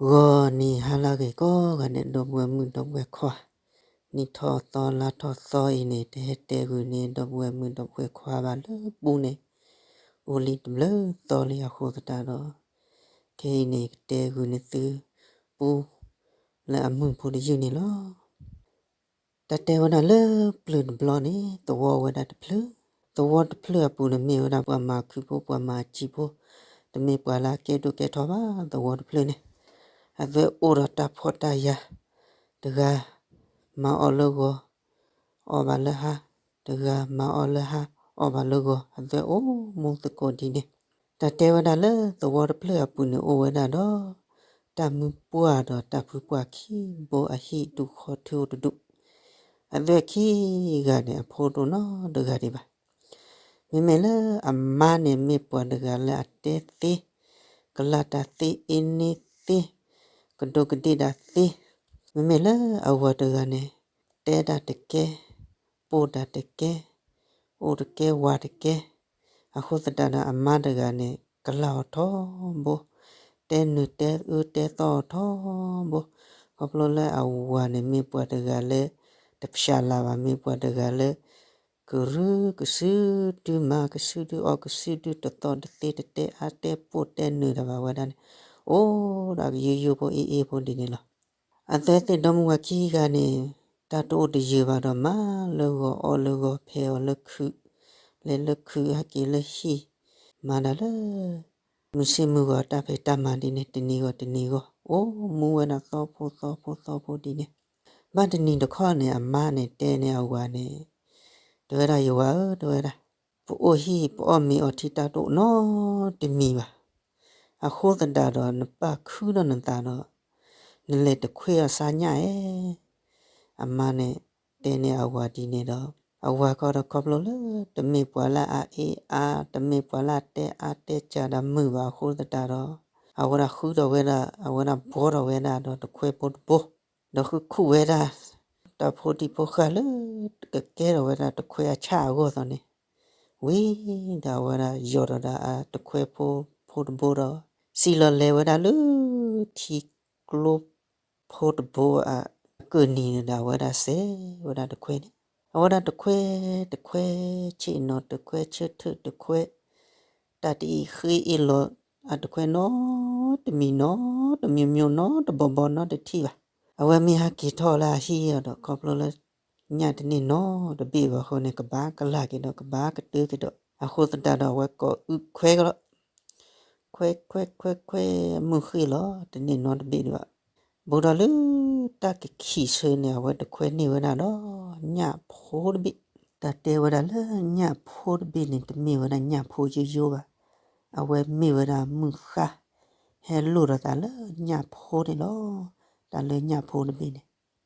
ဂီၤနံၤဟါလၢအဂ့ၤကိးဂၤဒဲး ဒီပုၢ်ဝဲၢ်မုၣ်ဒီပုၢ်ဝဲၢ်ခွါ, နံၣ်ထီၣ်သီလါထီၣ်သီအံၤန့ၣ် တဟဲတဲဂုာ်န့ၢ် ဒီပုၢ်ဝဲၢ်မုၣ်ဒီပုၢ်ဝဲၢ်ခွါဘၣ်လၢပူၤန့ၣ် အိၣ်လံတဘျုးသီလံအဃိသတးဒီး ခဲအံၤန့ၣ် ကတဲဂုာ်န့ၢ်သု ပူလၢအမုၢ်ဖိတယုၢ်န့ၣ်လီၤ. တၢ်တဲဝဲဒၣ်လၢပျၢၤတဘျီန့ၣ် သဝီဝဲဒၣ်တဖျၢၣ်, သဝီတဖျၢၣ်အပူၤန့ၣ် မ့ၢ်ဝဲဒၣ်ပှၤမၤခုၣ်ဖိ ပှၤမၤအစံာ်ဖိ, တမ့ၢ်ပှၤလၢအကဲဒိၣ်ကဲထီဘၣ် သဝီတဖျၢၣ်န့ၣ်, အဝဲအိၣ်ဒီးတၢ်ဖှီၣ်တၢ်ယာ်, တဂၤမၤအီၣ်လၢဂီၤ အီၣ်ဘၣ်လၢဟါ, တဂၤမၤအီၣ်လၢဟါ အီၣ်ဘၣ်လၢဂီၤ, အဝဲအိၣ်မူသကိးဒ်န့ၣ်, တၢ်တဲဝဲဒၣ်လၢသဝီတဖျၢၣ်အပူၤန့ၣ် အိၣ်ဝဲဒၣ်ဒီး တၢ်မုၢ်ပှၢ်ဒီးတၢ်ဖုပှၢ်ခံဘိ အဟံၣ်ဒူၣ်ဃီထူအိၣ်တဒူၣ်, အဝဲခံဂၤန့ၣ် အဖိတအိၣ်နီတဂၤဒံးဘၣ်. မ့မ့ၢ်လၢအမါန့ၣ် မ့ၢ်ပှၤတဂၤလၢအတဲသ့, ကလၢ်တၢ်သ့ အ့န့သ့, ကဒိးကဒ့ၣ်တၢ်သ့, မ့မ့ၢ်လၢအဝၤတဂၤန့ၣ် တဲတၢ်တကဲ, ပိာ်တၢ်တကဲ, အိၣ်တကဲဝၤတကဲ, အဃိသတးဒီးအမါတဂၤန့ၣ် ကလၢ်အီၤထီဘိ, တဲနုာ်တဲအၢတဲသီအီၤထီဘိ, ခီဖျိလၢအဝၤန့ၣ် မ့ၢ်ပှၤတဂၤလၢ တဖျါလၢ်ဘၣ် မ့ၢ်ပှၤတဂၤလၢ ကရူၢ်ကစုဒုမၤ ကစုဒုအီၣ် ကစုဒုတသီၣ် တသ့တတဲအါ တဲပိာ်တဲနုာ်တၢ်ဘၣ်ဝဲဒၣ်န့ၣ် အိၣ်ဒီးကယိယိဖိအ့အ့ဖိဒ်န့ၣ်လီၤ. အဝဲသ့ၣ်ဒီမါဝၤခံဂၤန့ၣ် တၢ်တအိၣ်တယၢၤဘၣ်ဒီး မၤလၢဂီၤအီၣ်လၢဂီၤ ဖဲးအီၣ်လၢခုး, လဲၤလၢခုးဟဲက့ၤလၢဟံၣ်, မၤတၢ်လၢ မုၢ်ဆ့ၣ်မုၢ်ဂီၤတၢ်ဖံးတၢ်မၤဒ်န့ၣ် တနံၤဂီၤတနံၤဂီၤ အိၣ်မူဝဲဒၣ်သီဖိသီဖိသီဖိဒ်န့ၣ်, ဘၣ်တနံၤတခီန့ၣ် အမါန့ၣ်တဲန့ၢ်အဝၤန့ၣ်, တဲဝဲဒၣ် ယဝၤဧၢ တဲဝဲဒၣ်, ပအိၣ်ဟံၣ်ပအီၣ်မ့ၤအီထံတၢ်တအိၣ်နီတမံၤဘၣ်. အဃိသတးဒီး နပာ်ခုဒီးနသးဒီး နလဲၤတခွဲအီၣ်ဆါညၣ်ဧါ. အမါန့ၣ်တဲန့ၢ်အဝၤဒ်န့ၣ်ဒီး အဝၤခီဒီး ခီဖျိလၢ တမ့ၢ်ပှၤလၢအအ့အါ တမ့ၢ်ပှၤလၢအတဲအါတဲစှၤဒီးမုာ်ဘၣ်အဃိသတးဒီး အဝဲဒၣ်ဃုထီၣ်ဝဲဒၣ် အဝဲဒၣ်ဘှီထီၣ်ဝဲဒၣ်ဒီးတခွဲဖိတဘိ ဒီးဃုခူၣ်ဝဲဒၣ် တၢ်ဖိဒံဖိဃၢ်လၢ ကကဲထီၣ်ဝဲဒၣ်တခွဲအဆၣ်အဂီၢ်သီန့ၣ်, ဝံၤဒီးအဝဲဒၣ်ယီၢ်ထီၣ်ဒီးအတခွဲဖိဖိတဘိဒီး စံၣ်လီၤလဲၤဝဲဒၣ်လၢ ထံကျိဖိတဘိအကၢၢ်နံၤန့ၣ်ဒီး အဝဲဒၣ်စဲဝဲဒၣ်တခွဲန့ၣ်, အဝဲဒၣ်တခွဲ တခွဲဆ့ၣ်နီၤ တခွဲဆၢထၢၣ် တခွဲ တၢ်တအံၤဃ့အ့ၣ်လီၤ အတခွဲနီတမံၤနီတမံၤမံၤနီတဘီဘီနီတထံၣ်ဘၣ်. အဝဲမ့ၢ်ဟဲက့ၤထီၣ်လၢအဟံၣ်အီၤဒီး ခီဖျိလၢ ညၣ်တန့ၢ်နီတဘ့ၣ်ဘၣ်အဃိန့ၣ် ကဘၣ်ကလၢ်က့ၤဒီး ကဘၣ်ကတၢၢ်က့ၤဒီး အဃိသတးဒီး အဝဲကိးအုၣ်ခွဲကလီၤ ခွဲခွဲခွဲခွဲ မုၢ်ဃ့ၢ်လီၤ တန့ၢ်နီတဘ့ၣ်ဒံးဘၣ်. ဘူးဒီးလၢတၢ်ကခံးဆၢန့ၣ် အဝဲတခွဲန့ၢ်ဝဲဒၣ်ဒီး ညၣ်ဖိတဘ့ၣ်. တၢ်တဲဝဲဒၣ်လၢညၣ်ဖိတဘ့ၣ်န့ၣ် တမ့ၢ်ဝဲဒၣ်ညၣ်ဖိယိယိဘၣ်. အဝဲမ့ၢ်ဝဲဒၣ်မုၢ်ဃၢ် ဟဲလိၣ်ဒီးသးလၢညၣ်ဖိန့ၣ်လီၤ. တၢ်လၢညၣ်ဖိတဘ့ၣ်န့ၣ်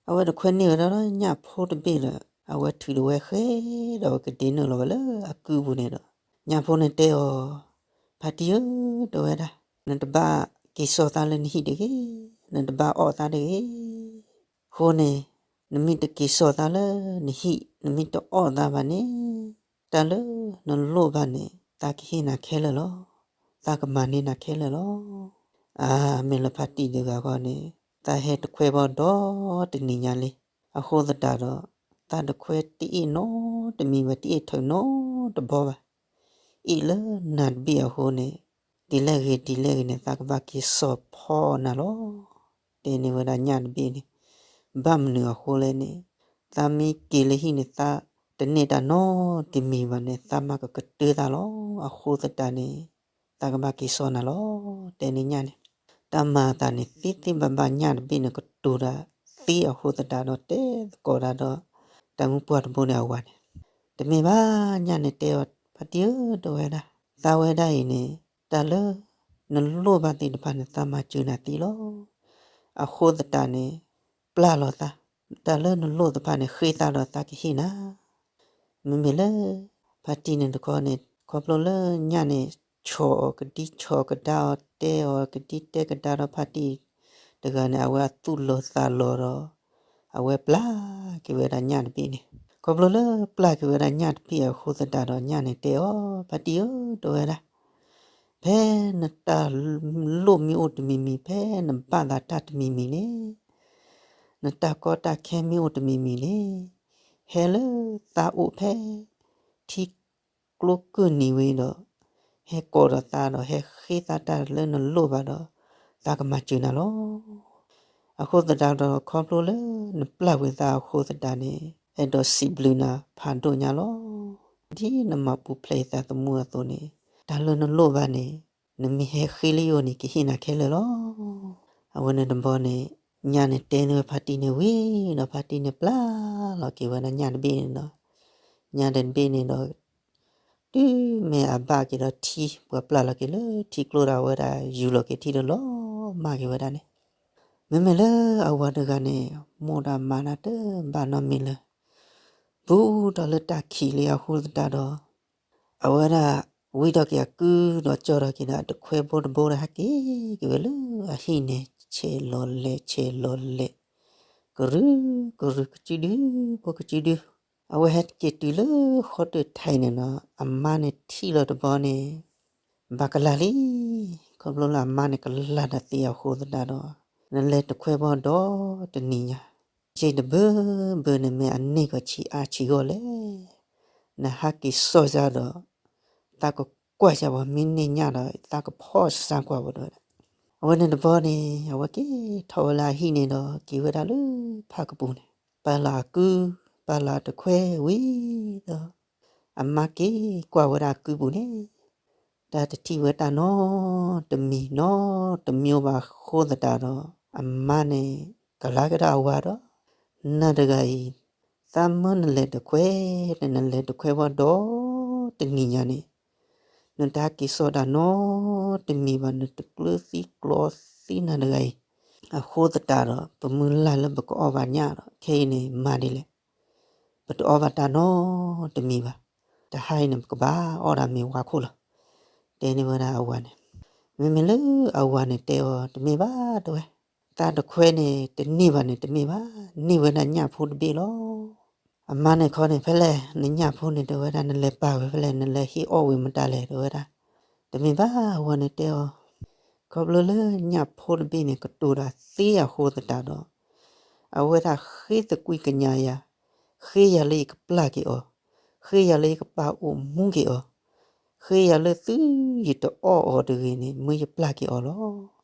အဝဲတခွဲန့ၢ်ဝဲဒၣ်ဒီးညၣ်ဖိတဘ့ၣ်ဒီး အဝဲထုးဒီးဝဲဃဲဒီးဝဲကဒ့နုာ်လီၤဝဲလၢအကုပူၤန့ၣ်ဒီး ညၣ်ဖိန့ၣ်တဲအီၤ, ဖါတံၢ်ဧၢ တဲဝဲဒၣ်, နတဘၣ်က့ၤစိာ်သးလၢနဟံၣ်တဂ့ၤ, နတဘၣ်အီၣ်သးတဂ့ၤ. အဃိန့ၣ် နမ့ၢ်တက့ၤစိာ်သးလၢနဟံၣ် နမ့ၢ်တအီၣ်သးဘၣ်န့ၣ် တၢ်လၢနလိၣ်ဘၣ်န့ၣ် သးကဟ့ၣ်နၤခဲလၢာ်လီၤ. သးကမၤန့ၢ်နၤခဲလၢာ်လီၤ. အါ မ့ၢ်လၢဖါတံၢ်တဂၤဃီန့ၣ် သးဟဲတခွဲဘၣ်ဒီတနံၤညါလံ. အဃိသတးဒီး သးတခွဲတအ့ၣ်နီတမံၤဘၣ် တအ့ၣ်ထုးနီတဘီဘၣ်. အ့ၣ်လၢနၤတဘ့ၣ်အဃိန့ၣ် ဒ်လဲၣ်ဂ့ၤဒ်လဲၣ်ဂ့ၤန့ၣ် သးကဘၣ်က့ၤစိာ်ဖီနၤလီၤ. တဲန့ၢ်ဝဲဒၣ်ညၣ်တဘ့ၣ်န့ၣ် ဘၣ်မနုၤအဃိလဲၣ်န့ၣ် သးမ့ၢ်က့ၤလၢဟံၣ်န့ၣ် သးတန့ၢ်တၢ်နီတမံၤဘၣ်န့ၣ် သးမၤကကတၢၢ်သးလီၤ. အဃိသတးန့ၣ် သးကဘၣ်က့ၤစိာ်နၤလီၤ. တဲန့ၢ်ညၣ်န့ၣ် တၢ်မၤအသးန့ၣ် သ့သ့ဘၣ်ဘၣ်ညၣ်တဘ့ၣ်န့ၣ် ကတိၤတၢ်သ့အဃိသတးဒီး တဲသကိးတၢ်ဒီး တၢ်မုၢ်ပှၢ်တဘိန့ၣ်အဝၤန့ၣ် တမ့ၢ်ဘၣ်ညၣ်န့ၣ်တဲအီၤ ဖါတံၢ်ဧၢ တဲဝဲဒၣ်, သးဝဲဒၣ်အံၤန့ၣ် တၢ်လၢနလိၣ်ဘၣ်သ့ၣ်တဖၣ်န့ၣ် သးမၤစၢၤနၤသ့လီၤ. အဃိသတးန့ၣ် ပျၢ်လီၤသး, တၢ်လၢနလိၣ်တဖၣ်န့ၣ် ဃ့သးဒီးသးကဟ့ၣ်နၤ. မ့မ့ၢ်လၢ ဖါတံၢ်န့ၣ်တခီန့ၣ် ခီဖျိလၢညၣ်န့ၣ် ဆီၣ်အီၤကဒံဆီၣ်ကဒါအီၤ တဲအီၤကဒံတဲကဒါဒီးဖါတံၢ်တဂၤန့ၣ် အဝဲအသူၣ်လီၤသးလီၤဒီး အဝဲပျၢ်က့ၤဝဲဒၣ်ညၣ်တဘ့ၣ်န့ၣ်, ခီဖျိလၢပျၢ်က့ၤဝဲဒၣ်ညၣ်တဘ့ၣ်အဃိသတးဒီး ညၣ်န့ၣ်တဲအီၤ ဖါတံၢ်ဧၢ တဲဝဲဒၣ်, ဖ ဖဲနတၢ်လိၣ်မ့ၢ်အိၣ်တမံၤမံၤ, ဖဲနဘၣ်သးတၢ်တမံၤမံၤန့ၣ်, နတၢ်ကီတၢ်ခဲမ့ၢ်အိၣ်တမံၤမံၤန့ၣ်, ဟဲလၢသးအိၣ်ဖဲ ထံကျိကုၢ်နံၤဝံၤဒီး, ဟဲကိးဒီးသးဒီး ဟဲဃ့သးတၢ်လၢနလိၣ်ဘၣ်ဒီး, သးကမၤစၢၤနၤလီၤ. အဃိသတးဒီး ခီဖျိလၢနပျၢ်ကွံာ်သးအဃိသတးန့ၣ်, အဲၣ်ဒိးစံးဘျုးနၤဖးဒိၣ်ညါလီၤ. ဒ်နမၤပူၤဖျဲးသးသမူအသိးန့ၣ်, တၢ်လၢနလိၣ်ဘၣ်န့ၣ်, နမ့ၢ်ဟဲဃ့လၢယအိၣ်န့ၣ် ကဟ့ၣ်နၤခဲလၢာ်လီၤ. အဝဲန့ၣ်တဘျီန့ၣ်, ညၣ်န့ၣ်တဲန့ၢ်ဝဲဖါတံၢ်န့ၣ်ဝံၤဒီး ဖါတံၢ်န့ၣ်ပျၢ်လီၤက့ၤဝဲဒၣ်ညၣ်တဘ့ၣ်န့ၣ်ဒီး, ညၣ်တဘ့ၣ်န့ၣ်ဒီး တုၤမ့ၢ်အဘၣ်က့ၤဒီးထံ, ပှၤပျၢ်လီၤက့ၤလၢထံကျိဒီး အဝဲဒၣ်ယူၤလီၤက့ၤထံဒီးလီၤမၢ်က့ၤဝဲဒၣ်န့ၣ်, မ့မ့ၢ်လၢအဝၤတဂၤန့ၣ်, မိၢ်ဒီးမါန့ၣ်တဘၣ်နီတမံၤလၢၤ, ဘူးထီၣ်လၢတၢ်ခံးလံအဃိသတးဒီး, အဝဲဒၣ်ဝံထီၣ်က့ၤအကုဒီးကၠီထီၣ်က့ၤဒီး တခွဲဘိတဘိဒီး ဟဲက့ၤက့ၤဝဲလၢအဟံၣ်န့ၣ်, ဆဲးလီၤလဲၤဆဲးလီၤလဲၤ, ကရုကရုကစုဒုဖိကစုဒု, အဝဲဟဲက့ၤတုၤလၢဃီတၢၢ်ထဲန့ၣ်ဒီး အမါန့ၣ်ထံၣ်လီၤတဘျီန့ၣ်, ဘၣ်ကလၤလံ, ခီဖျိလၢအမါန့ၣ်ကလၤတၢ်သ့အဃိသတးဒီး, နလဲၤတခွဲဘီဒီတနံၤညါ, က့တဘၢဘၢန့ၣ်မ့ၢ်အန့ၢ်ကီးဆံးအါဆံးဂီၢ်လဲၣ်, နဟးက့ၤစိာ်စၢ်ဒီး, သးကကွၢ်စၢ်ပှၤ မ့ၢ်န့ၢ်ညၣ်ဒီး သးကဖီၣ်စၢ်ကွၢ်ပှၤဒီး, အဝဲန့ၣ်တဘျီန့ၣ် အဝဲက့ၤထီၣ်ဝဲလၢအဟံၣ်န့ၣ်ဒီး က့ၤဝဲဒၣ်လၢဖၣ်ကပူၤန့ၣ်, ပာ်လီၤအကု, ပာ်လီၤအတခွဲဝံၤဒီး, အမါက့ၤကွၢ်ဝဲဒၣ်အကုပူၤန့ၣ်, တၢ်တထံၣ်ဝဲတၢ်နီတမံၤနီတမံၤဘၣ်အဃိသတးဒီး, အမါန့ၣ်ကလၤကဒါအဝၤဒီး, နၤတဂၤအံၤ, သးမၢနလဲၤတခွဲ, နလဲၤတခွဲဘီဒီတနံၤညါန့ၣ်, နတဟးက့ၤစိာ်တၢ်နီတမံၤဘၣ်, နတကျၢၤသံကျီသံနၤတဂၤအံၤ, အဃိသတးဒီး ပမုၢ်လၢ်လၢပကအီၣ်ဘၣ်ညၣ်ဒီး ခဲအံၤန့ၣ်မၤဒ်လဲၣ်, ပတအီၣ်ဘၣ်တၢ်နီတမံၤဘၣ်, တဟါအံၤန့ၣ် ပကဘၣ်အီၣ်ဒၣ်မ့ၤဝါခိၣ်လီၤ, တဲန့ၢ်ဝဲဒၣ်အဝၤန့ၣ်, မ့မ့ၢ်လၢအဝၤန့ၣ်တဲအီၤ တမ့ၢ်ဘၣ်တဲဝဲ, တၢ်တခွဲန့ၣ် တန့ၢ်ဘၣ်န့ၣ် တမ့ၢ်ဘၣ်, န့ၢ်ဝဲဒၣ်ညၣ်ဖိတဘ့ၣ်လီၤ. အမါန့ၣ်ခီန့ၣ် ဖဲလဲၣ် နညၣ်ဖိန့ၣ် တဲဝဲဒၣ် နလဲၤပာ်ဝဲဖဲလဲၣ် နလဲၤဟ့ၣ်အီၣ်ဝံၤမတၤလဲၣ် တဲဝဲဒၣ်, တမ့ၢ်ဘၣ် အဝၤန့ၣ်တဲအီၤ, ခီဖျိလၢညၣ်ဖိတဘ့ၣ်န့ၣ် ကတိၤတၢ်သ့အဃိသတးဒီး, အဝဲဒၣ်ဃ့သကွံာ်ကညးယၤ, ဃ့ယၤလၢယကပျၢ်က့ၤအီၤ, ဃ့ယၤလၢယကပာ်အိၣ်မူက့ၤအီၤ, ဃ့ယၤလၢသုယတအီၣ်အီၤတဂ့ၤန့ၣ် မ့ၢ်ယပျၢ်က့ၤအီၤလီၤ.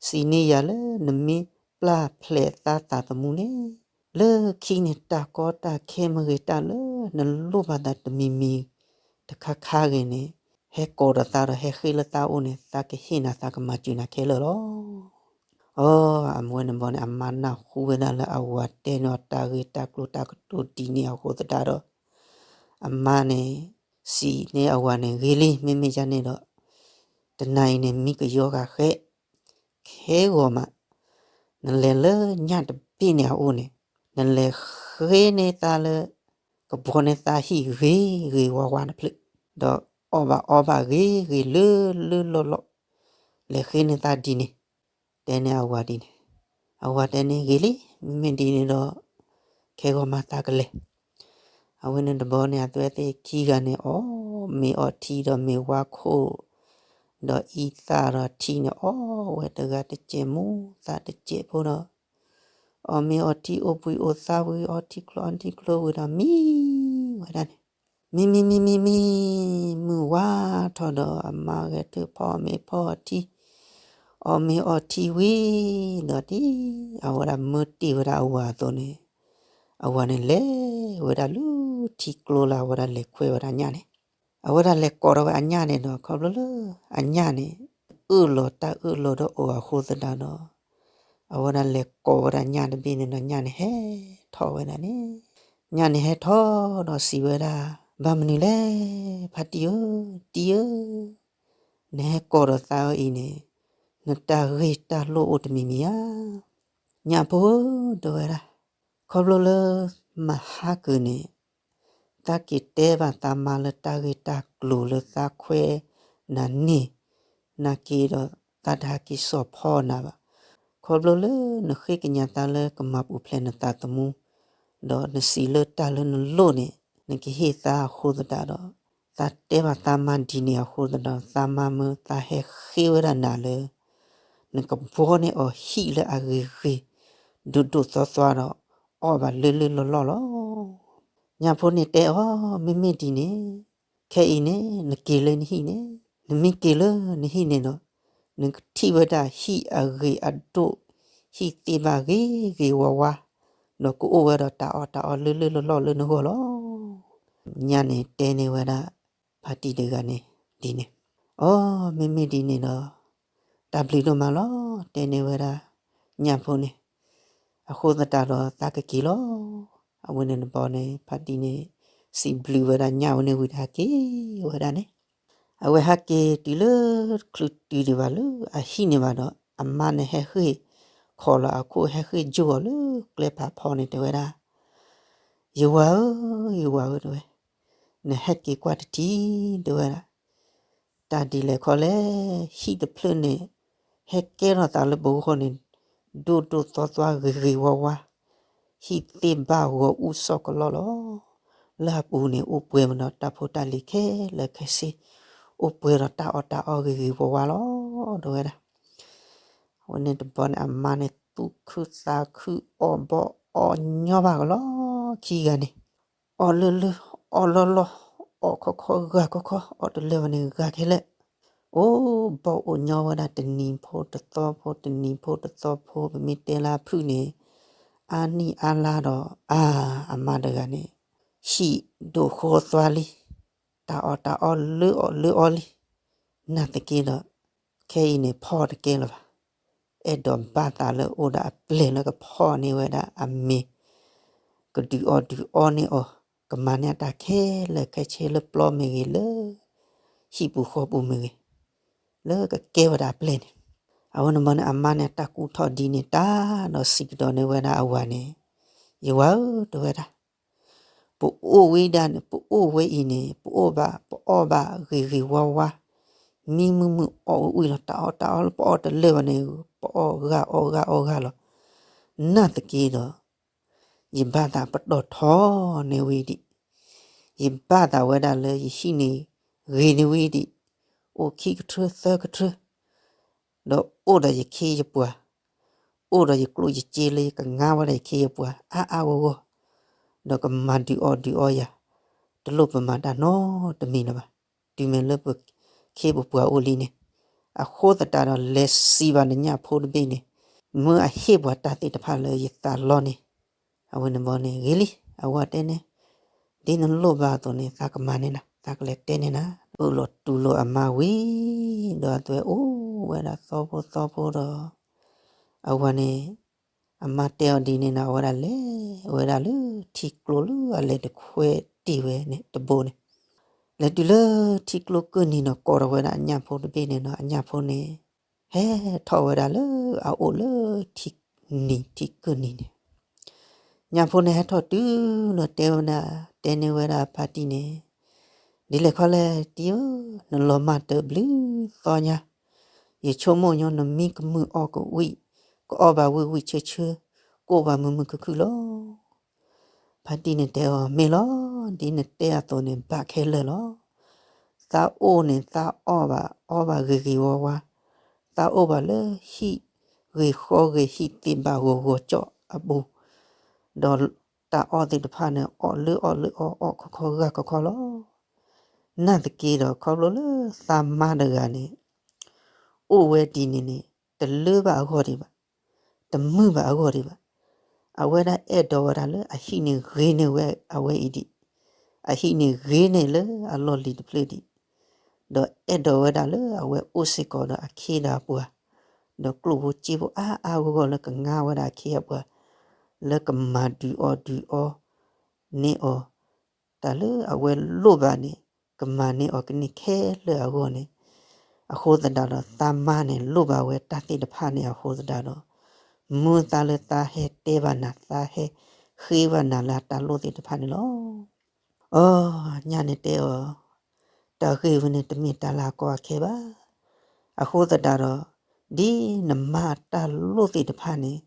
စံးန့ၢ်ယၤလၢနမ့ၢ်ပျၢ်ဖျဲးသးသးသမူန့ၣ်, လၢခံန့ၣ် တၢ်ကီတၢ်ခဲမ့ၢ်ဂ့ၤ တၢ်လၢနလိၣ်ဘၣ်သးတမံၤမံၤတခါခါဂ့ၤန့ၣ်, ဟဲကိးဒီးသးဒီးဟဲဃ့လၢသးအိၣ်န့ၣ် သးကဟ့ၣ်နၤ သးကမၤစၢၤနၤခဲလၢာ်လီၤ. အီ, အဝဲန့ၣ်ဘီန့ၣ် အမါနၢ်ဟူဝဲဒၣ်လၢအဝၤတဲန့ၢ်အီၤတၢ်ဂ့ၢ်တၢ်ကျိၤတၢ်ကတိၤဒ်န့ၣ်အဃိသတးဒီး, အမါန့ၣ် စံးန့ၢ်အဝၤန့ၣ် ဂ့ၤလံ မ့မ့ၢ်ဒ်န့ၣ်ဒီး, တနၤအံၤန့ၣ် မံကယီဂၤဃဲ, ခဲဂီၤမး, နလဲၤလၢညၣ်တဘ့ၣ်န့ၣ်အအိၣ်န့ၣ်, နလဲၤဃ့န့ၢ်သးလၢ ကဘီန့ၢ်သးဟံၣ်ဂ့ၤဂ့ၤဝါဝါတဖျၢၣ်, ဒီးအီၣ်ဘၣ်အီဘၣ်ဂ့ၤဂ့ၤလၢလၢလီၢ်လီၢ်, လဲၤဃ့န့ၢ်သးဒ်န့ၣ်, တဲန့ၢ်အဝၤဒ်န့ၣ်, အဝၤတဲန့ၢ်ဂ့ၤလံ, မ့မ့ၢ်ဒ်န့ၣ်ဒီး ခဲဂီၤမးသးကလဲၤ အဝဲန့ၣ်တဘီန့ၣ် အသွဲသ့ၣ်ခံဂၤန့ၣ် အီၣ်မ့ၤအီထံဒီးမ့ၤဝါခိၣ်, ဒီးအံသၣ်ဒီးထံန့ၣ် အီၣ်ဝဲတဂၤတစဲးမူသၣ်တစဲးဖိဒီး, အီၣ်မ့ၤအီထံအိၣ်ဘှံးအိၣ်သါဝံၤ အီထံချိၣ်အီထံချိၣ်ဝံၤဒီးမံဝဲဒၣ်န့ၣ်, မံမံမံမံမံ, မုၢ်ဝါထီၣ်ဒီး အမါဂဲၤထၢၣ်ဖီအီၣ်မ့ၤဖီအီၣ်ထံ, အီၣ်မ့ၤအီထံဝံၤဒီး ဒ်အဝဲဒၣ်မၢတ့ၢ်ဝဲဒၣ်အဝၤအသိးန့ၣ်, အဝၤန့ၣ်လဲၤဝဲဒၣ်လၢထံကျိလၢအဝဲဒၣ်လဲၤခွဲဝဲဒၣ်ညၣ်န့ၣ်, အဝဲဒၣ်လဲၤကိးထီၣ်ဝဲအညၣ်န့ၣ်ဒီး ခီဖျိလၢအညၣ်န့ၣ် အၢၣ်လီၤတၢ်အၢၣ်လီၤဒီးအီၤအဃိသတးဒီး, အဝဲဒၣ်လဲၤကိးဝဲဒၣ်ညၣ်တဘ့ၣ်န့ၣ်ဒီး ညၣ်န့ၣ်ဟဲထီၣ်ဝဲဒၣ်န့ၣ်, ညၣ်န့ၣ်ဟဲထီၣ်ဒီးစံးဝဲဒၣ်, ဘၣ်မနုၤလဲၣ် ဖါတံၢ်ဧၢ, တံၢ်ဧၢ, နဟဲကိးဒီးသးအံၤန့ၣ်, နတၢ်ဂ့ၢ်တၢ်လိၣ်အိၣ်တမံၤမံၤဧါ. ညၣ်ဖိဧၢ တဲဝဲဒၣ်, ခီဖျိလၢမဟါကုာ်န့ၣ် သးက့ၤတဲဘၣ်သးမါလၢတၢ်ဂ့ၢ်တၢ်ကျိၤလၢသးခွဲးနၤန့ၣ်, နာ်က့ဒီးသးတဟးက့ၤစိာ်ဖီနၤဘၣ်. ခီဖျိလၢနဃ့ကညးသးလၢကမၤပူၤဖျဲးနသးသမူ, ဒီးနစံးလၢတၢ်လၢနလိၣ်န့ၣ် နကဟ့ၣ်သးအဃိသတးဒီး, သးတဲဘၣ်သးမါဒ်န့ၣ်အဃိသတးဒီး သးမါမၢသးဟဲဃ့ဝဲဒၣ်နၤလၢ နကဘှီန့ၢ်အီၤဟံၣ်လၢအဂ့ၤဂ့ၤ ဒိၣ်ဒိၣ်သွါသွါဒီး အီၣ်ဘၣ်လၢလၢလီၢ်လီၢ်လီၤ. ညၣ်ဖိန့ၣ်တဲအီၤ, မ့မ့ၢ်ဒ်န့ၣ် ခဲအံၤန့ၣ် နက့ၤလၢနဟံၣ်န့ၣ်, နမ့ၢ်က့ၤလၢနဟံၣ်န့ၣ်ဒီး နကထံၣ်ဝဲဒၣ်ဟံၣ်အဂ့ၤအဒိၣ်, ဟံၣ်သ့ၣ်ဘၣ်ဂ့ၤဂ့ၤဝါဝါ, ဒီးကအိၣ်ဝဲဒီးတၢ်အီၣ်တၢ်အီလၢလၢလီၢ်လီၢ်လၢနဂီၢ်လီၤ. ညၣ်န့ၣ်တဲန့ၢ်ဝဲဒၣ် ဖါတံၢ်တဂၤန့ၣ်ဒ်န့ၣ်, အိ မ့မ့ၢ်ဒ်န့ၣ်ဒီး တၢ်ဘျုးဒိၣ်မးလီၤ တဲန့ၢ်ဝဲဒၣ် ညၣ်ဖိန့ၣ်, အဃိသတးဒီးသးကက့ၤလီၤ. အဝဲန့ၣ်တဘျီန့ၣ် ဖါတံၢ်န့ၣ် စံးဘျုးဝဲဒၣ်ညၣ်ဝဲန့ၣ်ဝံၤဒီးဟဲက့ၤဝဲဒၣ်န့ၣ်, အဝဲဟဲက့ၤတုၤလၢချုးတုၤဒံးဘၣ်လၢအဟံၣ်န့ၣ်ဘၣ်ဒီး အမါန့ၣ်ဟဲဃ့ၢ်ခိးလီၤအခိၣ် ဟဲဃ့ၢ်ယိၢ်အီၤလၢကျဲဖးဖီန့ၣ် တဲဝဲဒၣ်, ယဝၤဧၢ, ယဝၤဧၢ တဲဝဲ, နဟဲက့ၤကွၢ်တထံၣ် တဲဝဲဒၣ်, တၢ်ဒ်လဲၣ်ခီလဲၣ်, ဟံၣ်တဖျၢၣ်န့ၣ် ဟဲကဲထီၣ်သးလၢပဂီၢ်န့ၣ် ဒိၣ်ဒိၣ်သွါသွါဂ့ၤဂ့ၤဝါဝါ, ဟံၣ်သ့ၣ်ဘၣ်ဂီၤအူစီၤကလီၢ်လီၤ. လၢအပူၤန့ၣ် အိၣ်ပှဲၤမးဒီးတၢ်ဖိတၢ်လံၤခဲလၢာ်ခဲဆ့, အိၣ်ပှဲၤဒီးတၢ်အီၣ်တၢ်အီဂ့ၤဂ့ၤဝါဝါလီၤ တဲဝဲဒၣ်. အဝဲန့ၣ်တဘျီန့ၣ် အမါန့ၣ်သူၣ်ခုသးခု အီၣ်ဘီၣ်အီၣ်ညီဘၣ်ကလီၤ ခံဂၤန့ၣ်, အီၣ်လၢလၢ အီၣ်လီၢ်လီၢ်, အီၣ်ခီခီဂၤခီခီ, အီၣ်တလၢာ်ဘၣ်န့ၣ်ဂၤခဲလၢာ်, အိၣ်ဘီၣ်အိၣ်ညီဝဲဒၣ်တနံၤဖိတသီဖိ တနံၤဖိတသီဖိ, ပမ့ၢ်တဲလၢအဖုၣ်န့ၣ် အါနံၣ်အါလါဒီး အါ အမါတဂၤန့ၣ် ဟံၣ်ဒိၣ်ဃီသွါလံ, တၢ်အီၣ်တၢ်အီလၢအီၣ်လၢအီလံ, နာ်သက့ဒီး ခဲအံၤန့ၣ်ဖီၣ်တကဲလၢၤဘၣ်. အဲၣ်ဒိးဘၣ်သးလၢအိၣ်ဒီးအပျဲၢ်လၢကဖီၣ်န့ၢ်ဝဲဒၣ်အမ့ၤ, ကဒုးအီၣ်ဒုးအီန့ၢ်အီၤ, ကမၤန့ၢ်အတၢ်ခဲလၢာ်ခဲဆ့လၢပျီမ့ၢ်ဂ့ၤ လၢဟံၣ်ပူၤဃီပူၤမ့ၢ်ဂ့ၤ, လၢကကဲဝဲဒၣ်အပျဲၢ်န့ၣ်, အဝဲန့ၣ်မ့ၢ်န့ၣ် အမါန့ၣ် တၢ်ကူၣ်ထီၣ်ဒ်န့ၣ်တၢ်ဒီးစံးကဒီးန့ၢ်ဝဲဒၣ်အဝၤန့ၣ်, ယဝၤဧၢ တဲဝဲဒၣ် ပအိၣ်ဝဲဒၣ်န့ၣ် ပအိၣ်ဝဲအံၤန့ၣ် ပအိၣ်ဘၣ် ပအီၣ်ဘၣ်ဂ့ၤဂ့ၤဝါဝါ, မံမုာ်မုာ်အီၣ်ဝံၤဝံၤလီၤ, တၢ်အီၣ်တၢ်အီလၢ ပအီၣ်တလၢာ်ဘၣ်န့ၣ် ပအီၣ်ဂၤအီၣ်ဂၤအီၣ်ဂၤလီၤ. နာ်သက့ဒီး ယဘၣ်သးပတီၢ်ထီန့ၢ်ဝံၤဒံး, ယဘၣ်သးဝဲဒၣ်လၢယဟံၣ်န့ၣ်ဂ့ၤန့ၢ်ဝံၤဒံး, အိၣ်ခံကထၢသၢကထၢ ဒီးအိၣ်ဒီးယခ့ယပှၤ, အိၣ်ဒီးယကျိၣ်ယစ့လၢယကငါဝဲဒၣ်ယခ့ယပှၤအါအါဂီၢ်ဂီၢ်, ဒီးကမၤဒုးအီၣ်ဒုးအီယၤ, တလိၣ်ပမၤတၢ်နီတမံၤလၢၤဘၣ်, တုၤမ့ၢ်လၢပခ့ပပှၤအိၣ်လံန့ၣ်, အဃိသတးဒီးလဲၤစံးဘၣ်နညၣ်ဖိတဘ့ၣ်န့ၣ်, မၢအဟ့ၣ်ပှၤတၢ်သ့ၣ်တဖၣ်လၢယသးလီန့ၣ်, အဝဲန့ၣ်ဘီန့ၣ်ဂ့ၤလံ, အဝၤတဲန့ၣ်, ဒ်နလိၣ်ဘၣ်အသိးန့ၣ် သးကမၤန့ၢ်နၤ, သးကလဲၤတဲန့ၢ်နၤ, အၢၣ်လီၤတူၢ်လိာ်အမါဝံၤ, ဒီးအဝဲအိၣ်ဝဲဒၣ်သီဖိသီဖိဒီး, အဝၤန့ၣ်, အမါတဲအီၤဒ်န့ၣ်န့ၣ် အဝဲဒၣ်လဲၤဝဲဒၣ်လၢထံကျိလၢအလဲၤတခွဲတ့ၢ်ဝဲန့ၣ်တဘိန့ၣ်, လဲၤတုၤလၢထံကျိကၢၢ်နံၤန့ၣ် ကိးထီၣ်ဝဲဒၣ်အညၣ်ဖိတဘ့ၣ်န့ၣ်ဒီး အညၣ်ဖိန့ၣ် ဟဲထီၣ်ဝဲဒၣ်လၢအအိၣ်လၢထံနံၤထံကၢၢ်နံၤန့ၣ်, ညၣ်ဖိန့ၣ်ဟဲထီၣ်တုၤဒီးတဲဝဲဒၣ်, တဲန့ၢ်ဝဲဒၣ်ဖါတံၢ်န့ၣ်, ဒ်လဲၣ်ခီလဲၣ်တံၢ်ဧၢ, နလီၤမၢ်တၢ်ဘျုးသီညါ, ယဆိကမိၣ်ညီနမံကမုာ်အီၣ်ကဝံၣ်, ကအီၣ်ဘၣ်ဝံၣ်ဝံၣ်ဆၢဆၢ, ကအိၣ်ဘၣ်မုာ်မုာ်ခုၣ်ခုၣ်လီၤ. ဖါတံၢ်န့ၣ်တဲအီၤ မ့ၢ်လီၤ, ဒ်နတဲအသိးန့ၣ် ဘၣ်ခဲလၢာ်လီၤ. သးအိၣ်န့ၣ် သးအီၣ်ဘၣ် အီဘၣ်ဂ့ၤဂ့ၤဝါဝါ, သးအိၣ်ဘၣ်လၢဟံၣ်ဂ့ၤဃီဂ့ၤ ဟံၣ်သ့ၣ်ဘၣ်ဂီၤဂီၤကၠီအပူၤ, ဒီးတၢ်အီၣ်သ့ၣ်တဖၣ်န့ၣ် အီၣ်လၢအီၣ်လၢအီၣ် အီၣ်ခီခီဂာ်ခီခီလီၤ. နာ်သက့ဒီး ခီဖျိလၢသးမါတဂၤန့ၣ် အိၣ်ဝဲဒ်န့ၣ်န့ၣ် တလၢဘၣ်အဂီၢ်ဒံးဘၣ်, တမုာ်ဘၣ်အဂီၢ်ဒံးဘၣ်. အဝဲဒၣ်အဲၣ်ဒိးဝဲဒၣ်လၢအဟံၣ်န့ၣ်ဂ့ၤန့ၢ်ဝဲအဝဲအံၤဒံး, အဟံၣ်န့ၣ်ဂ့ၤန့ၢ်လၢအလီၢ်လံၤတဖျၢၣ်ဒံး, ဒီးအဲၣ်ဒိးဝဲဒၣ်လၢအဝဲအိၣ်စ့ၢ်ကီးဒီးအခ့ဒီးအပှၤ, ဒီးကျိၣ်ဖိစ့ဖိအါအါဂီၢ်ဂီၢ်လၢကငါဝဲဒၣ်အခ့အပှၤ, လၢကမၤဒုးအီၣ်ဒုးအီန့ၢ်အီၤ, တၢ်လၢအဝဲလိၣ်ဘၣ်န့ၣ် ကမၤန့ၢ်အီၤကန့ၢ်ခဲလၢာ်အဂီၢ်န့ၣ်, အဃိသတးဒီး သးမါန့ၣ် လိၣ်ဘၣ်ဝဲတၢ်သ့ၣ်တဖၣ်န့ၣ်အဃိသတးဒီး, မုၢ်သးလၢသးဟဲတဲဘၣ်နၤ သးဟဲဃ့ဘၣ်နၤလၢအတၢ်လိၣ်သ့ၣ်တဖၣ်န့ၣ်လီၤ. အီ, ညၣ်န့ၣ်တဲအီၤ, တၢ်ဂ့ၢ်ဝဲန့ၣ်တမ့ၢ်တၢ်လၢအကီအခဲဘၣ်. အဃိသတးဒီး, ဒ်နမါအတၢ်လိၣ်သ့ၣ်တဖၣ်န့ၣ်,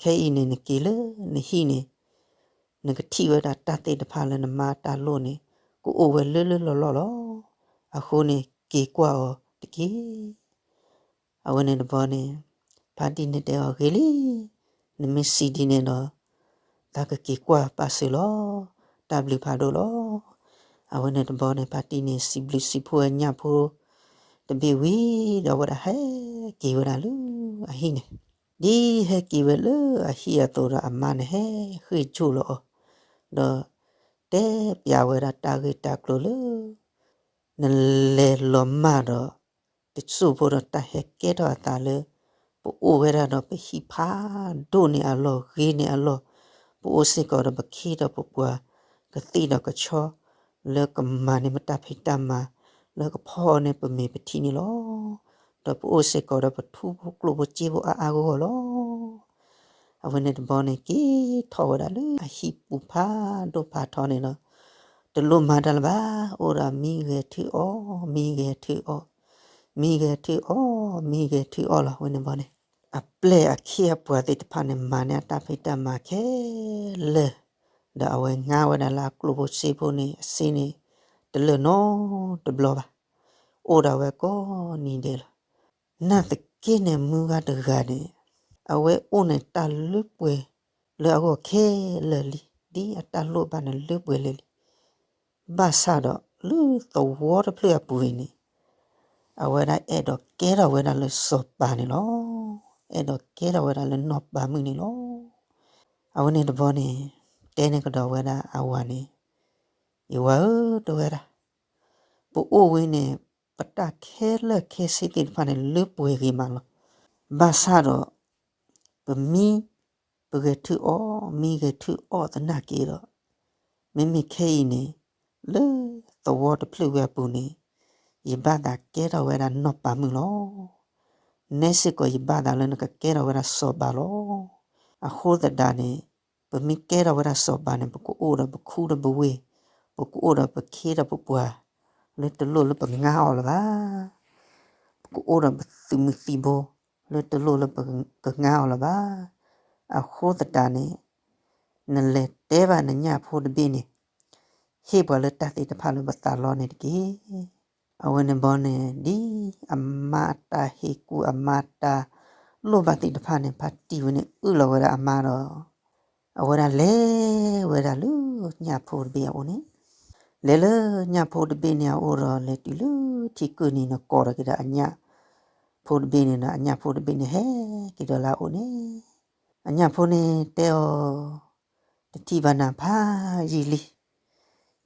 ခဲအံၤန့ၣ်နက့ၤလၢနဟံၣ်န့ၣ်, နကထံၣ်ဝဲဒၣ်တၢ်သ့ၣ်တဖၣ်လၢနမါအတၢ်လိၣ်န့ၣ်, ကအိၣ်ဝဲလၢလၢလီၢ်လီၢ်လီၤ. အဃိန့ၣ် က့ၤကွၢ်အီၤတက့ၢ်. အဝဲန့ၣ်တဘျီန့ၣ် ဖါတံၢ်န့ၣ်တဲအီၤ ဂ့ၤလံ, နမ့ၢ်စံးဒ်န့ၣ်ဒီး သးကက့ၤကွၢ်ပာ်စၢၤလီၤ. တၢ်ဘျုးဖးဒိၣ်လီၤ. အဝဲန့ၣ်တဘျီန့ၣ် ဖါတံၢ်န့ၣ် စံးဘျုးစံးဖှိၣ်ဝဲညၣ်ဖိတဘ့ၣ်ဝံၤဒီး အဝဲဒၣ်ဟဲက့ၤဝဲဒၣ်လၢအဟံၣ်န့ၣ်, ဒ်ဟဲက့ၤဝဲလၢအဟံၣ်အသိးဒီး အမါန့ၣ်ဟဲဃ့ၢ်ကွံာ်လီၤအီၤ, ဒီးတဲပျးဝဲဒၣ်တၢ်ဂ့ၢ်တၢ်ကျိၤလၢ နလဲၤလီၤမၢ်ဒီး တစိၢ်ဖိဒီးတၢ်ဟဲကဲထီၣ်အသးလၢ ပအိၣ်ဝဲဒၣ်ဒီးပဟံၣ်ဖးဒိၣ်န့ၢ်အလီၢ်ဂ့ၤန့ၢ်အလီၢ်, ပအိၣ်စ့ၢ်ကီးဒီးပခ့ဒီးပပှၤ ကသံၣ်ဒီးကဆီ လၢကမၤန့ၢ်ပတၢ်ဖံးတၢ်မၤ လၢကဖီၣ်န့ၢ်ပမ့ၤပထံန့ၣ်လီၤ. ဒီးပအိၣ်စ့ၢ်ကီးဒီးပထူဖိကျိၣ်ဖိစ့ဖိအါအါဂီၢ်ဂီၢ်လီၤ. အဝဲန့ၣ်တဘျီန့ၣ် က့ၤထီၣ်ဝဲဒၣ်လၢအဟံၣ်ပူၤဖးဒိၣ်ဖးထီန့ၣ်လီၤ. တလိၣ်မၤတၢ်လၢၤဘၣ်, အိၣ်ဒီးမံဂဲၤထုအီၣ်, မံဂဲၤထုအီၣ်, မံဂဲၤထုအီၣ်, မံဂဲၤထုအီၣ်လီၤ. ဝဲန့ၣ်ဘျီန့ၣ် အပျဲၢ်အခ့အပှၤသ့ၣ်တဖၣ်န့ၣ် မၤန့ၢ်အတၢ်ဖံးတၢ်မၤခဲလၢာ်, ဒီးအဝဲငါဝဲဒၣ်လၢအကျိၣ်ဖိစ့ဖိန့ၣ် အစ့န့ၣ် တလၢာ်နီတဘျီဘၣ်. အိၣ်ဒၣ်ဝဲကိးနံၤဒဲးလီၤ. နာ်သက့န့ၣ် မုၢ်ဂၤတဂၤန့ၣ် အဝဲအိၣ်န့ၣ်တၢ်လၢပှဲၤလၢအဂီၢ်ခဲလၢာ်လံ, ဒ်အတၢ်လိၣ်ဘၣ်န့ၣ်လၢပှဲၤလၢာ်လံ. ဘၣ်ဆၣ်ဒီးလၢသဝီတဖျၢၣ်အပူၤအံၤန့ၣ် အဝဲဒၣ်အဲၣ်ဒိးကဲထီၣ်ဝဲဒၣ်လၢစီၤပၤန့ၣ်လီၤ. အဲၣ်ဒိးကဲထီၣ်ဝဲဒၣ်လၢနီၢ်ပၤမုၣ်န့ၣ်လီၤ. အဝဲန့ၣ်တဘျီန့ၣ် တဲန့ၢ်ကဒီးဝဲဒၣ်အဝၤန့ၣ်, ယဝၤဧၢ, တဲဝဲဒၣ်, ပအိၣ်ဝဲန့ၣ် ပတၢ်ခဲလၢာ်ခဲဆ့သ့ၣ်တဖၣ်န့ၣ် လၢပှဲၤဂ့ၤမးလီၤ. ဘၣ်ဆၣ်ဒီး ပမံ ပဂဲၤထုအီၣ်, မံဂဲၤထုအီၣ်သနာ်က့ဒီး မ့မ့ၢ်ခဲအံၤန့ၣ် လၢသဝီတဖျၢၣ်ဝဲအပူၤန့ၣ် ယဘၣ်သးကဲထီၣ်ဝဲဒၣ်နီၢ်ပၤမုၣ်လီၤ. နဲစ့ၢ်ကီးယဘၣ်သးလၢနကကဲထီၣ်ဝဲဒၣ်စီၤပၤလီၤ. အဃိသတးန့ၣ် ပမ့ၢ်ကဲထီၣ်ဝဲဒၣ်စီၤပၤန့ၣ် ပကအိၣ်ဒီးပခူဒီးပဝ့ၢ်, ပကအိၣ်ဒီးပခ့ဒီးပပှၤ လၢတလိၣ်လၢပငါအီၤလၢၤဘၣ်. ပကအိၣ်ဒီးပသုးမုၢ်သံၣ်ဘိ လၢတလိၣ်လၢပကငါအီၤလၢၤဘၣ်. အဃိသတးန့ၣ် နလဲၤတဲဘၣ်နညၣ်ဖိတဘ့ၣ်န့ၣ် ဟ့ၣ်ပှၤလၢတၢ်သ့ၣ်တဖၣ်လၢပသးလီန့ၣ်တက့ၢ်. အဝဲန့ၣ်ဘျီန့ၣ် ဒ်အမါအတၢ်ဟ့ၣ်ကူၣ် အမါတၢ်လိၣ်ဘၣ်သ့ၣ်တဖၣ်န့ၣ် ဖါတံၢ်ဝဲန့ၣ် အုၣ်လီၤဝဲဒၣ်အမါဒီး အဝဲဒၣ်လဲၤဝဲဒၣ်လၢညၣ်ဖိတဘ့ၣ်အအိၣ်န့ၣ်, လဲၤလၢညၣ်ဖိတဘ့ၣ်န့ၣ်အအိၣ်ဒီး လဲၤတုၤလၢထံကုၢ်န့ၣ် နကိးဒီးက့ၤဒီးအညၣ်ဖိတဘ့ၣ်န့ၣ်ဒီး အညၣ်ဖိတဘ့ၣ်န့ၣ် ဟဲက့ၤဒီးလၢအအိၣ်န့ၣ်, အညၣ်ဖိန့ၣ်တဲအီၤ, တထံၣ်ဘၣ်နၤဖးယံာ်လံ.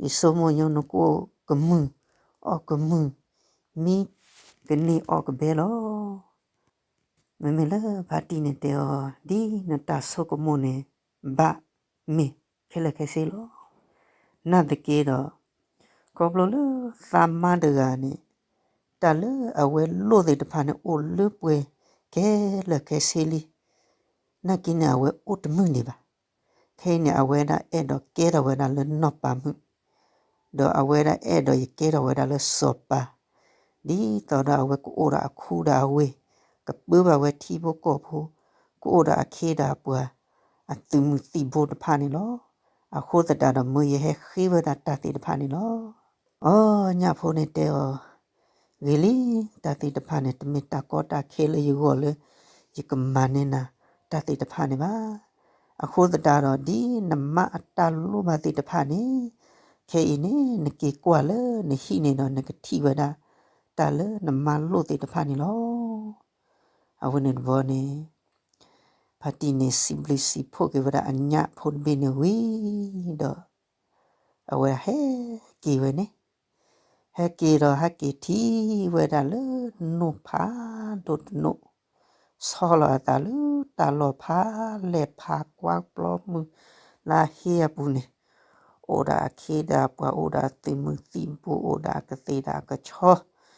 ယဆိကမိၣ်ညါနကအိၣ်ကမုာ်, အီၣ်ကမုာ်, မံကန့ၢ်အီၣ်ကဘဲလီၤ. မ့မ့ၢ်လၢဖါတံၢ်န့ၣ်တဲအီၤ, ဒ်နတၢ်ဆိကမိၣ်န့ၣ် ဘၣ်မ့ၢ်ခဲလၢာ်ခဲဆ့လီၤ. နာ်သက့ဒီး ခီဖျိလၢသးမါတဂၤန့ၣ် တၢ်လၢအဝဲလိၣ်သ့ၣ်တဖၣ်န့ၣ် အိၣ်လၢပှဲၤခဲလၢာ်ခဲဆ့လံ. နာ်က့န့ၣ် အဝဲအိၣ်တမုာ်ဒံးဘၣ်. ခဲအံၤန့ၣ် အဝဲဒၣ်အဲၣ်ဒိးကဲထီၣ်ဝဲဒၣ်လၢနီၢ်ပၤမုၣ်, ဒီးအဝဲဒၣ်အဲၣ်ဒိးယကဲထီၣ်ဝဲဒၣ်လၢစီၤပၤ, ဒ်သိးဒီးအဝဲကအိၣ်ဒီးအခူဒီးအဝ့ၢ်, ကပၢဘၣ်ဝဲထံဖိကီၢ်ဖိ, ကအိၣ်ဒီးအခ့ဒီးအပှၤ, အသုးမုၢ်သံၣ်ဘိတဖၣ်န့ၣ်လီၤ. အဃိသတးဒီး မၢယဟဲဃ့ဝဲဒၣ်တၢ်သ့ၣ်တဖၣ်န့ၣ်လီၤ. အီ ညၣ်ဖိန့ၣ်တဲအီၤ, ဂ့ၤလံ, တၢ်သ့ၣ်တဖၣ်န့ၣ် တမ့ၢ်တၢ်ကီတၢ်ခဲလၢယဂီၢ်လၢ ယကမၤန့ၢ်နၤတၢ်သ့ၣ်တဖၣ်န့ၣ်ဘၣ်. အဃိသတးဒီး ဒ်နမါအတၢ်လိၣ်ဘၣ်သ့ၣ်တဖၣ်န့ၣ်, ခဲအံၤန့ၣ် နက့ၤကွၢ်လၢနဟံၣ်န့ၣ်ဒီး နကထံၣ်ဝဲဒၣ် တၢ်လၢနမါလိၣ်သ့ၣ်တဖၣ်န့ၣ်လီၤ. အဝဲန့ၣ်တဘျီန့ၣ် ဖါတံၢ်န့ၣ်စံးဘျုးစံးဖှိၣ်က့ၤဝဲဒၣ်အညၣ်ဖိတဘ့ၣ်န့ၣ်ဝံၤဒီး အဝဲဟဲက့ၤဝဲန့ၣ်, ဟဲက့ၤဒီးဟဲက့ၤထံၣ်ဝဲဒၣ်လၢနိၣ်ဖးဒိၣ်တနိၣ်, ဆီလီၤအသးလၢတၢ်လီၢ်ဖးလဲၢ်ဖးကွၢ်ပျီမုၢ်လၢအဟ့အပူၤန့ၣ်, အိၣ်ဒီးအခ့ဒီးအပှၤ အိၣ်ဒီးအသုးမုၢ်သံၣ်ဘိ အိၣ်ဒီးအကသ့ၣ်ဒီးအကဆီ,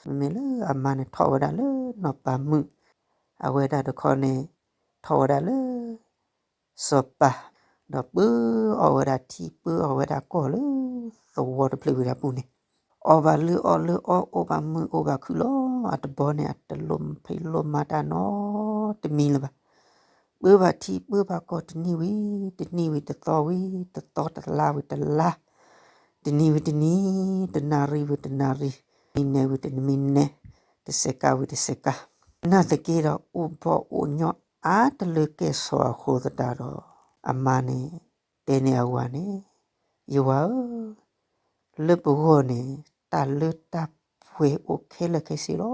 မ့မ့ၢ်လၢအမါန့ၣ်ထီၣ်ဝဲဒၣ်လၢနီၢ်ပၤမုၣ်, အဝဲဒၣ်တခီန့ၣ် ထီၣ်ဝဲဒၣ်လၢ စီၤပၤ, ဒီးပၢအီၣ်ဝဲဒၣ်ထံ ပၢအီၣ်ဝဲဒၣ်ကီၢ်လၢသဝီတဖျၢၣ်ဝံၤအပူၤန့ၣ်, အီၣ်ဘၣ်လၢအီၣ်လၢအီ အိၣ်ဘၣ်မုာ်အိၣ်ဘၣ်ခုၣ်လီၤ. အတဘျီန့ၣ် အတလိၣ်ဖံးလိၣ်မၤတၢ်နီတမံၤလၢၤဘၣ်. ပၢဘၣ်ထံပၢဘၣ်ကီၢ်တနံၣ်ဝံၤတနံၣ်ဝံၤ တသီဝံၤတသီ တလါဝံၤတလါ, တနံၤဝံၤတနံၤ, တနၣ်ရံၣ်ဝံၤတနၣ်ရံၣ်, မံးနံးဝံၤတမံးနံး, တစဲးကးဝံၤတစဲးကး, နာ်သက့ဒီးအိၣ်ဘီၣ်အိၣ်ညီအါတလၢကဲၣ်ဆိးအဃိသတးဒီး အမါန့ၣ် တဲန့ၢ်အဝၤန့ၣ်, ယဝၤဧၢ, လၢပဂီၢ်န့ၣ် တၢ်လၢတၢ်ပှဲၤအိၣ်ခဲလၢာ်ခဲဆ့လီၤ.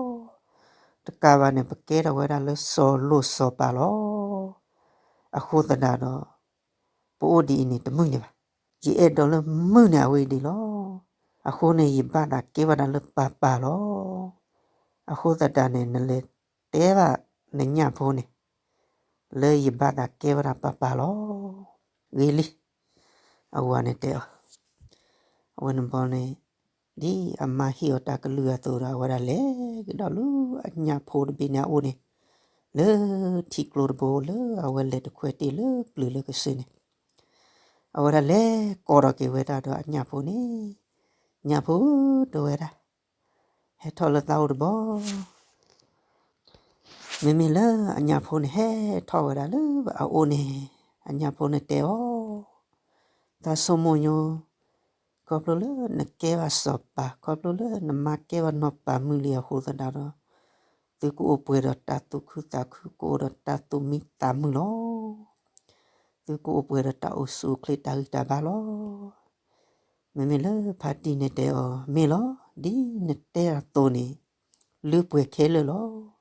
တကးဘၣ်န့ၣ် ပကဲထီၣ်ဝဲဒၣ်လၢစီၤလိၣ်စီၤပၤလီၤ. အဃိသတးဒီး ပအိၣ်ဒ်အံၤန့ၣ်တမုာ်န့ၢ်ဘၣ်. ယအဲၣ်ဒိးလၢမုာ်န့ၢ်အဝဲအံၤဒံးလီၤ. အဃိန့ၣ် ယဘၣ်သးကဲဝဲဒၣ်လၢပၢ်ပၢ်လီၤ. အဃိသတးန့ၣ် နလဲၤတဲဘၣ်နညၣ်ဖိန့ၣ် လၢယဘၣ်သးကဲဝဲဒၣ်ပၢ်ပၢ်လီၤ. ဂ့ၤလံ, အဝၤန့ၣ်တဲအီၤ. အဝဲန့ၣ်ဘီန့ၣ် ဒ်အမါဟ့ၣ်အီၤတၢ်ကလုၢ်အသိးဒီး အဝဲဒၣ်လဲၤကဒီးလၢအညၣ်ဖိတဘ့ၣ်န့ၣ်အအိၣ်န့ၣ်, လၢထံကျိတဘိလၢအဝဲလဲၤတခွဲတ့ၢ်လၢပျၢၤလၢကစၢၢ်န့ၣ်, အဝဲဒၣ်လဲၤကိးထီၣ်က့ၤဝဲဒၣ်ဒီးအညၣ်ဖိန့ၣ်, ညၣ်ဖိဧၢ တဲဝဲဒၣ်, ဟဲထီၣ်လၢသးအိၣ်တဘီ မ့မ့ၢ်လၢအညၣ်ဖိန့ၣ်ဟဲထီၣ်ဝဲဒၣ်လၢအအိၣ်န့ၣ်, အညၣ်ဖိန့ၣ်တဲအီၤ, သးဆိကမိၣ်ညီ, ခီဖျိလၢနကဲဘၣ်စီၤပၤ, ခီဖျိလၢနမါကဲဘၣ်နီၢ်ပၤမုၣ်လံအဃိသတးဒီး, သုကအိၣ်ပှဲၤဒီးတၢ်သူၣ်ခုသးခု, ကအိၣ်ဒီးတၢ်သူၣ်မံသးမုာ်လီၤ. သုကအိၣ်ပှဲၤဒီးတၢ်အိၣ်ဆူၣ်အိၣ်ချ့တၢ်ဂံၢ်တၢ်ဘါလီၤ. မ့မ့ၢ်လၢဖါတံၢ်န့ၣ်တဲအီၤ, မ့ၢ်လီၤ, ဒ်နတဲအသိးန့ၣ်, လၢပှဲၤခဲလၢာ်လီၤ.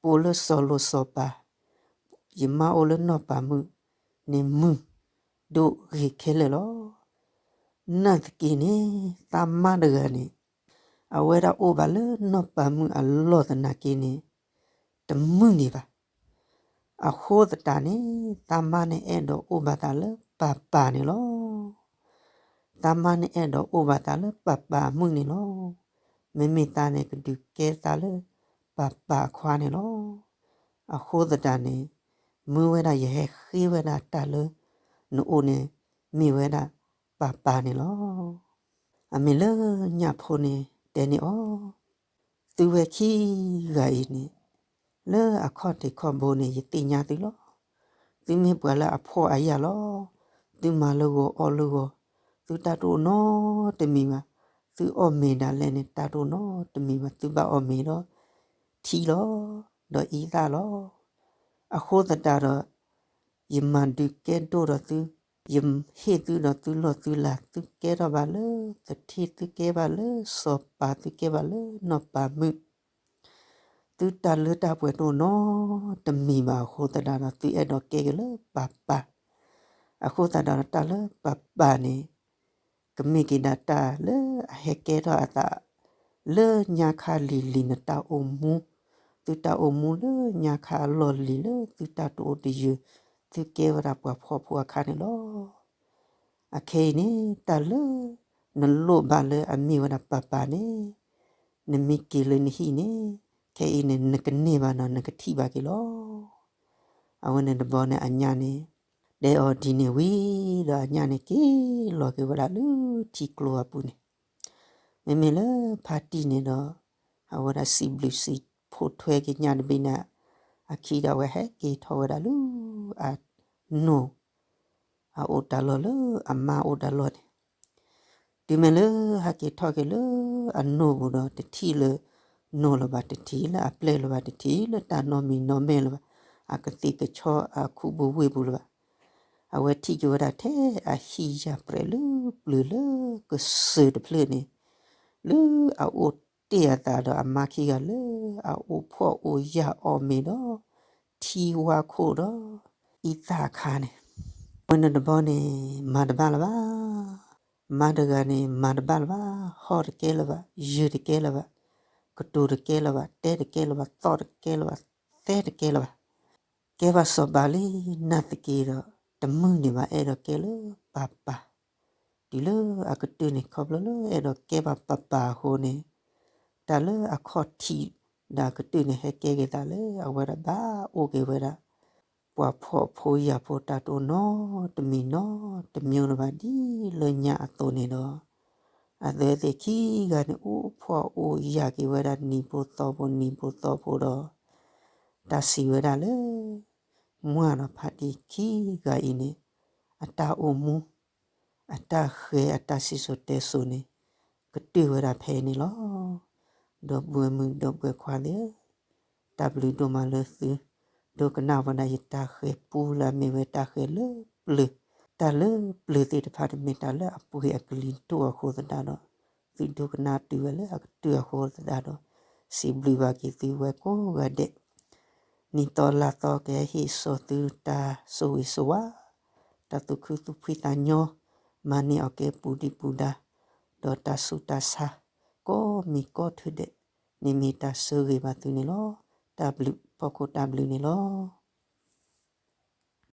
ပအိၣ်လၢစီၤလိၣ်စီၤပၤ, ယမါအိၣ်လၢနီၢ်ပၤမုၣ်န့ၣ်မုာ်ဒိၣ်ဂ့ၤခဲလၢာ်လီၤ. နာ်သက့န့ၣ်, သးမါတဂၤန့ၣ်, အဝဲဒၣ်အိၣ်ဘၣ်လၢနီၢ်ပၤမုၣ်အလီၢ်သနာ်က့န့ၣ်, တမုာ်န့ၢ်ဘၣ်. အဃိသတးန့ၣ်, သးမါန့ၣ်အဲၣ်ဒိးအိၣ်ဘၣ်သးလၢပၢ်ပၢ်န့ၣ်လီၤ. သးမါန့ၣ်အဲၣ်ဒိးအိၣ်ဘၣ်သးလၢပၢ်ပၢ်အမုၣ်န့ၣ်လီၤ. မ့မ့ၢ်သးန့ၣ်ကဒုးကဲသးလၢပၢ်ပၢ်အခွါန့ၣ်လီၤ. အဃိသတးန့ၣ်, မ့ၢ်ဝဲဒၣ်ယဟဲဃ့ဝဲဒၣ်တၢ်လၢနအိၣ်န့ၣ်, မ့ၢ်ဝဲဒၣ်ပၢ်ပၢ်န့ၣ်လီၤ. အမ့ၢ်လၢညၣ်ဖိန့ၣ်တဲန့ၢ်အီၤ, သုဝဲခံဂၤအံၤန့ၣ်, လၢအခီၣ်ထံးခီၣ်ဘိန့ၣ် ယသ့ၣ်ညါသုလီၤ. သုမ့ၢ်ပှၤလၢအဖှီၣ်အယာ်လီၤ. သုမၤလၢဂီၤအီၣ်လၢဂီၤ, သုတၢ်တအိၣ်နီတမံၤဘၣ်. သုအီၣ်မ့ၤဒၣ်လဲာ်န့ၣ် တၢ်တအိၣ်နီတမံၤဘၣ်. သုဘၣ်အီၣ်မ့ၤဒီးထံလီၤ, ဒီးအံသၣ်လီၤ. အဃိသတးဒီး ယမၤဒုးကဲဒိၣ်ဒီးသု, ယဟ့ၣ်သုဒီးသုလီၢ်သုလၤ, သုကဲထီၣ်ဘၣ်လၢသထ့, သုကဲဘၣ်လၢစီၤပၤ, သုကဲဘၣ်လၢနီၢ်ပၤမုၣ်, သုတၢ်လၢတၢ်ပှဲၤတအိၣ်နီတမံၤဘၣ်အဃိသတးဒီး သုအဲၣ်ဒိးကဲက့ၤလၢပၢ်ပၢ်. အဃိသတးဒီးတၢ်လၢပၢ်ပၢ်န့ၣ် ကမ့ၢ်က့ၤဒၣ်တၢ်လၢအဟဲကဲထီၣ်အသး လၢညါခါလံၤလံၤ နတၢ်အိၣ်မူ, သုတၢ်အိၣ်မူလၢညါခါအလီၢ်လံၤ လၢသုတၢ်တအိၣ်တယၢၤ, သုကဲဝဲဒၣ်ပှၤဖှီၣ်ဖိအခါန့ၣ်လီၤ. အခဲအံၤန့ၣ် တၢ်လၢနလိၣ်ဘၣ်လၢအမ့ၢ်ဝဲဒၣ်ပၢ်ပၢ်န့ၣ်, နမ့ၢ်က့ၤလၢနဟံၣ်န့ၣ်, ခဲအံၤန့ၣ် နကန့ၢ်ဘၣ်ဒီး နကထံၣ်ဘၣ်က့ၤလီၤ. အဝဲန့ၣ်တဘျီန့ၣ် အညၣ်န့ၣ် တဲအီၤဒ်န့ၣ်ဝံၤဒီး အညၣ်န့ၣ် က့ၤလီၤက့ၤဝဲဒၣ်လၢထံကျိအပူၤန့ၣ်, မ့မ့ၢ်လၢဖါတံၢ်န့ၣ်ဒီး အဝဲဒၣ်စံးဘျုးစံးဖှိၣ်ထွဲက့ၤညၣ်တဘ့ၣ်န့ၣ်, အခံဒီးအဝဲဟဲက့ၤထီၣ်ဝဲဒၣ်လၢ အနိၣ် အအိၣ်တၢ်လီၢ်လၢအမါအိၣ်တၢ်လီၢ်န့ၣ်, တုၤမ့ၢ်လၢဟဲက့ၤထီၣ်က့ၤလၢအနိၣ်ပူၤဒီး တထံၣ်လၢနိၣ်လၢၤဘၣ်, တထံၣ်လၢအပျဲၢ်လၢၤဘၣ်, တထံၣ်လၢတၢ်နီတမံၤနီတမံၤလၢၤဘၣ်, အကသ့ၣ်ကဆီအခိၣ်ဘိဝ့ၢ်ပူၤလၢၤဘၣ်. အဝဲထံၣ်က့ၤဝဲဒၣ်ထဲအဟံၣ်ယၢ်ပြဲးလၢပျၢၤလၢကစၢၢ်တဖျၢၣ်န့ၣ်, လၢအအိၣ်တ့ၢ်အသးဒီးအမါခံဂၤလၢအအိၣ်ဖှီၣ်အိၣ်ယာ်အီၣ်မ့ၤဒီး ထံဝါခိၣ်ဒီး အံသၣ်အခါန့ၣ်, အဝဲန့ၣ်တဘျီန့ၣ် မၤတဘၣ်လၢၤဘၣ်. မါတဂၤန့ၣ် မၤတဘၣ်လၢၤဘၣ်, ဟီၣ်တကဲလၢၤဘၣ်, ယၢၤတကဲလၢၤဘၣ်, ကတိၤတကဲလၢၤဘၣ်, တဲတကဲလၢၤဘၣ်, သီၣ်တကဲလၢၤဘၣ်, သဲတကဲလၢၤဘၣ်. ကဲဘၣ်စီၤပၤလံနာ်သက့ဒီး တမုာ်န့ၢ်ဘၣ် အဲၣ်ဒိးကဲလၢပၢ်ပၢ်. တုၤလၢအကတၢၢ်န့ၣ် ခီဖျိလၢအဲၣ်ဒိးကဲဘၣ်ပၢ်ပၢ်အဃိန့ၣ်, တၢ်လၢအခီၣ်ထံးဒီးအကတၢၢ်န့ၣ် ဟဲကဲက့ၤသးလၢအဝဲဒၣ်ဘၣ်အိၣ်က့ၤဝဲဒၣ် ပှၤဖှီၣ်ဖိယာ်ဖိတၢ်တအိၣ်နီတမံၤနီတမံၤလၢၤဘၣ်ဒ်လၢညါအသိးန့ၣ်ဒီး, အဝဲသ့ၣ်ခံဂၤန့ၣ် အိၣ်ဖှီၣ်အိၣ်ယာ်က့ၤဝဲဒၣ်နံၤဖိသီဖိ နံၤဖိသီဖိဒီး တၢ်စံးဝဲဒၣ်လၢ မုၢ်ဒီးဖါတံၢ်ခံဂၤအံၤန့ၣ် အတၢ်အိၣ်မူ, အတၢ်ဃဲၤအတၢ်စံၣ်စိၤတဲစိၤန့ၣ် ကတုၤဝဲဒၣ်ဖဲအံၤန့ၣ်လီၤ. ဒီပုၢ်ဝဲၢ်မုၣ်ဒီပုၢ်ဝဲၢ်ခွါသ့ၣ်ဧၢ, တၢ်ဘျုးဒိၣ်မးလၢသု ဒိကနၣ်ဝဲဒၣ်ယတၢ်ဃဲၤပူလၢအမ့ၢ်ဝဲတၢ်ဃဲၤလၢပျၢၤ, တၢ်လၢပျၢၤသ့ၣ်တဖၣ်န့ၣ်မ့ၢ်တၢ်လၢအပှ့ၤအကလံၤဒိၣ်အဃိသတးဒီး သုဒိကနၣ်တုၤဝဲလၢအကတၢၢ်အဃိသတးဒီး စံးဘျုးဘၣ်က့ၤသုဝဲကိးဂၤဒဲး, နံၣ်သီလါသီကဟဲဟ့ၣ်စိာ်သုတၢ်ဆိၣ်ဂ့ၤဆိၣ်ဝါ, တၢ်သူၣ်ခုသးခုသးညီ, မၤန့ၢ်အီၤကဲပူၤဒံးပူၤဒါ, ဒီးတၢ်ဆူးတၢ်ဆါ ကိးမံၤကိးထူၣ်ဒဲးန့ၣ်မ့ၢ်တၢ်ဆိၣ်ဂ့ၤဘၣ်သုန့ၣ်လီၤ. တၢ်ဘျုးဖီခိၣ်တၢ်ဘျုးန့ၣ်လီၤ.